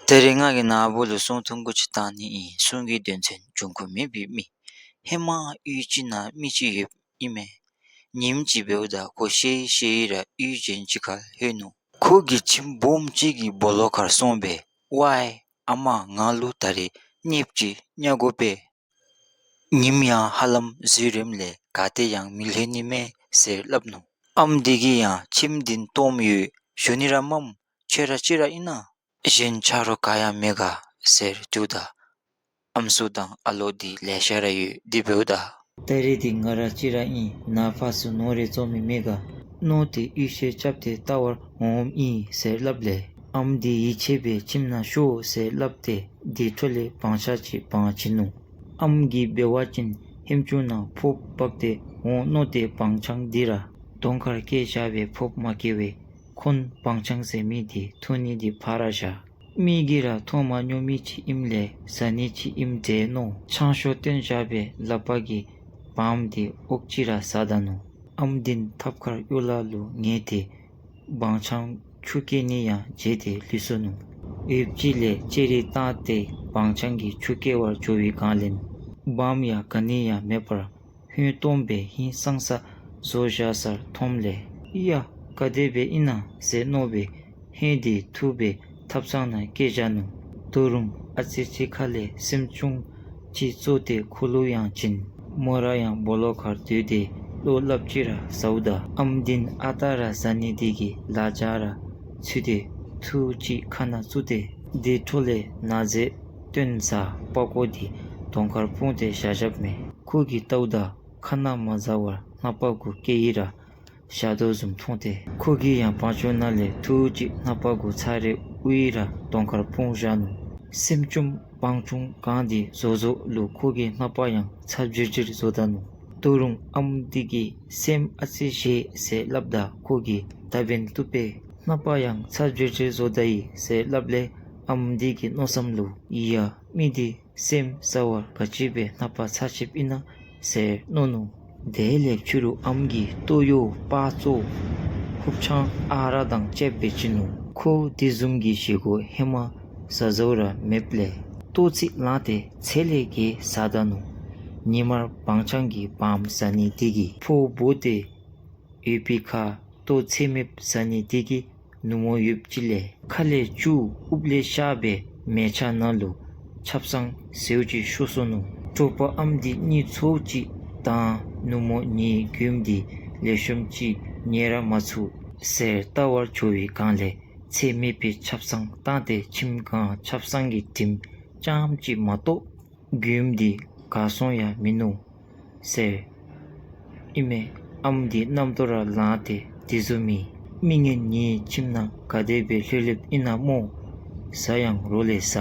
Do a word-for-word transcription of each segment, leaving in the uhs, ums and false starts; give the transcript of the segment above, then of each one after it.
ད་རེས་ང་གིས་ན་བུ་ལུ་སྲུང་ཐུང་ཀུ་ཅིག་བཏང་ནི་ཨིན། སྲུང་གི་དོན་ཚན་འབྱུང་ཁུངས་མེད་པའི་མི། ཧེ་མ་གཡུས་ཅིག་ནང་མི་ཅིག་ཡོདཔ་ཨིན་མས། ཉིནམ་ཅིག་འབདཝ་ད་ཁོ་ཤེས་ཤེས་ར་གཡུས་གཞན་ཅིག་ཁར་ལྷོད་ནུག། ཁོ་གིས་ཁྱིམ་སྦོམ་ཅིག་གི་སྦོ་ལོགས་ཁར་སོང་སྦེ་ཝའི་ཨ་མ་ང་ལུ་ད་རེས་གནསཔོ་ཅིག་བརྙ་དགོ་པས། ཉིམ་ཡང་ཧ་ལམ་འཛུལ་རནམ་ལས་ག་ཏེ་ཡང་མི་ལྷོད་ནི་མས་ཟེར་སླབ་ནུག། ཨམ་འདི་གིས་ཡང་ཁྱིམ་འདི་ནང་སྟོངམ་ཡོད། ཞུ་ནི་ར་མེནམ། ཁྱོད་ར་གཅིག་ར་ཨིན་ན། གཞན་ཆ་རོགས་ག་ཡང་མེད་ག་ཟེར་དྲིཝ་ད་ཨམ་སྲུ་དང་ཨ་ལོ་འདི་ལེ་ཤ་ར་ཡོད། དེ་འབདཝ་ད་ད་རེས་འདི་ང་ར་གཅིག་ར་ཨིན། ནཱ་ཕར་ཚུར་ནོར་རེ་བཙོང་མི་མེད་ག། མནོ་སྟེ་གཡུས་ཤེས་རྐྱབ་སྟེ་བལྟ་བར་འོངམ་ཨིན་ཟེར་སླབ་ལས་ཨམ་འདི་ཡིད་ཆེས་སྦེ་ཁྱིམ་ནང་ཤོག་ཟེར་སླབ་སྟེ་དེ་འཕྲོ་ལས་བང་ཆང་ཅིག་བང་བྱིན་ནུག། ཨམ་གིས་འབད་བ་ཅིན་ཧེམ་ཅུང་ནང་ཕོརཔ་འབག་སྟེ་འོང་མནོ་སྟེ་བང་ཆང་འདི་ར་དོང་ཁར་བཀལ་བཞག་སྦེ་ཕོརཔ་མ་བཀལ་བས། ཁོང་བང་ཆང་ཟེར་མི་འདི་འཐུང་ནི་འདི་ཕར་ར་བཞག། མི་གིས་ར་མཐོང་མ་མྱོང་མི་ཅིག་ཨིནམ་ལས་ཟ་ནི་ཅིག་ཨིནམ་འདྲས་མནོ་ཆང་ཤོག་བཏོན་བཞག་སྦེ་ལགཔ་གིས་བམ་འདི་འོག་ཅིག་ར་ཟ་ད་ནུག། ཨམ་འདི་ཐབ་ཁར་གཡུག་ལ་ལུ་ཉལ་ཏེ་བང་ཆང་ཆུ་བཀལ་ནི་ཡང་བརྗེད་དེ་ལུས་སོ་ནུག། ཡུདཔ་ཅིག་ལས་ཅེ་རེ་བཏང་སྟེ་བང་ཆང་གི་ཆུ་བཀལ་བར་འགྱོ་བའི་སྒང་ལས་བམ་ཡང་ག་ནི་ཡང་མེད་པར་ཧོན་སྟོངམ་སྦེ་ཧིང་སངས་ས་བཟོ་བཞག་སར་མཐོངམ་ལས་ཡ་ག་དེ་སྦེ་ཨིན་ན་ཟེར་མནོ་སྦེ་ཧོན་འདི་འཐུ་སྦེ་ཐབ་ཚང་ནང་བཀལ་བཞག་ནུག། ད་རུང་ཨ་ཙི་ཅིག་ཁ་ལས་སེམས་ཆུང་ཅིག་བཙོ་སྟེ་ཁོ་ལུ་ཡང་བྱིན། མོ་ར་ཡང་སྦོ་ལོགས་ཁར་སྡོད་དེ་བློ་སླབ་ཅིག་ར་ཟཝ་ད་ཨམ་འདི་ཨ་རྟག་ར་ཟ་ནི་འདི་གིས་ལག་ཆ་ར་ཚུད་དེ་ཐུག་ཅིག་ཁ་ནང་བཙུགས་ཏེ་དེ་འཕྲོ་ལས་ནང་རྫས་བཏོན་ས་པགས་ཀོ་འདི་དོང་ཁར་སྤུངས་ཏེ་བཞག་བཞགཔ་མས། ཁོ་གིས་བལྟཝ་ད་ཁ་ནང་མ་ཟ་བར་སྣ་པ་གུ་བཀལ་ཡི་ར་བཞག་དོ་བཟུམ་མཐོང་སྟེ་ཁོ་གིས་ཡང་བང་ཆུང་ནང་ལས་ཐུག་ཅིག་སྣ་པ་གུ་ཚར་རེ་དབུར་ཡི་ར་དོང་ཁར་སྤུངས་བཞག་ནུག། སེམས་ཅུང་བང་ཆུང་གང་འདི་བཟོ་བཟོཝ་ལུ་ཁོ་གི་སྣ་པ་ཡང་ཚ་འཇིར་འཇིར་བཟོ་ད་ནུག། ད་རུང་ཨམ་འདི་གིས་སེམས་ཨ་ཙི་བཞེས་ཟེར་སླབ་ད་ཁོ་གིས་ད་འབདན་བཏུབ་པས། སྣ་པ་ཡང་ཚ་འཇིར་འཇིར་བཟོ་ད་ཡི་ཟེར་སླབ་ལས་ཨམ་འདི་གི་མནོ་བསམ་ལུ་ཡ་མི་འདི་སེམས་ཟ་བར་ག་ཅི་སྦེ་སྣ་པ་ཚ་ཆེཝ་ཨིན་ན་ཟེར་མནོ་ནུག། དེ་ལས་ཕྱི་རུ་ཨམ་གིས་ལྟོ་གཡོག་སྤགས་བཙོ་ཧུབ་ཆང་ཨ་རག་དང་བཅསཔ་སྦེ་བྱིན་ནུག། ཁོ་དེ་བཟུམ་གྱི་བཞེས་སྒོ་ཧེ་མ་ཟ་ཟཝ་ར་མེདཔ་ལས་ལྟོ་ཚིག་ལངས་ཏེ་ཚད་ལས་བརྒལ་ཟ་ད་ནུག། ཉིན་མར་བང་ཆང་གི་བམ་ཟ་ནི་དེ་གིས་ཕོཝ་སྦོ་སྟེ་ཡོད་པའི་ཁར་ལྟོ་ཚད་མེདཔ་ཟ་ནི་དེ་གིས་ནུབ་མོ་ཡུདཔ་ཅིག་ལས་ཁ་ལས་ཆུ་ཨུབ་ལས་ཤར་སྦེ་མལ་ཆ་ནང་ལུ་ཆབ་གསང་ཟེཝ་ཅིག་ཤོར་སོ་ནུག། དྲོ་པ་ཨམ་འདི་གཉིད་ཚོརཝ་ཅིག་དང་ནུབ་མོ་ངེའི་མགྱོནམ་འདི་ལེགས་ཤོམ་ཅིག་ཉལ་ར་མ་ཚུགས་ཟེར་བལྟ་བར་འགྱོ་བའི་སྒང་ལས་ཚད་མེད་པའི་ཆབ་གསང་བཏང་སྟེ་ཁྱིམ་སྒང་ཆབ་གསང་གི་དྲིམ་རྐྱངམ་ཅིག་མ་གཏོགས་མགྱོནམ་འདི་ག་སོང་ཡང་མིན་ནུག་ཟེར་ཨིན་མས། ཨམ་འདི་རྣམ་རྟོག་ར་ལངས་ཏེ་དེ་བཟུམ་མའི་མི་ངན་ངེའི་ཁྱིམ་ནང་ག་དེ་སྦེ་ལྷོད་ལྷོདཔ་ཨིན་ན་སྨོ། ཟ་ཡང་རོགས་ལས་ཟ།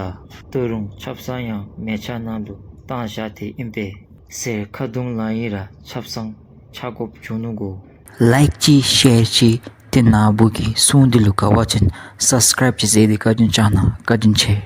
ད་རུང་ཆབ་གསང་ཡང་མལ་ཆ་ནང་ལུ་བཏང་བཞག་སྟེ་ཨིན་པས་ཟེར་ཁ་རྡུང་ལང་ཡི་ར་ཆབ་གསང་འཕྱག་དགོཔ་བྱུང་ནུག་གོ། ལའིཀ་ཅིག་ཤེར་ཅིག་ཏེ་ན་བུ་གི་སྲུང་འདི་ལུ་དགའ་བ་ཅིན་སབ་སི་ཀརའིབ་ཅིག་མཛད་དེ་བཀའ་དྲིན་བསྐྱང་གནང་། བཀའ་དྲིན་ཆེ།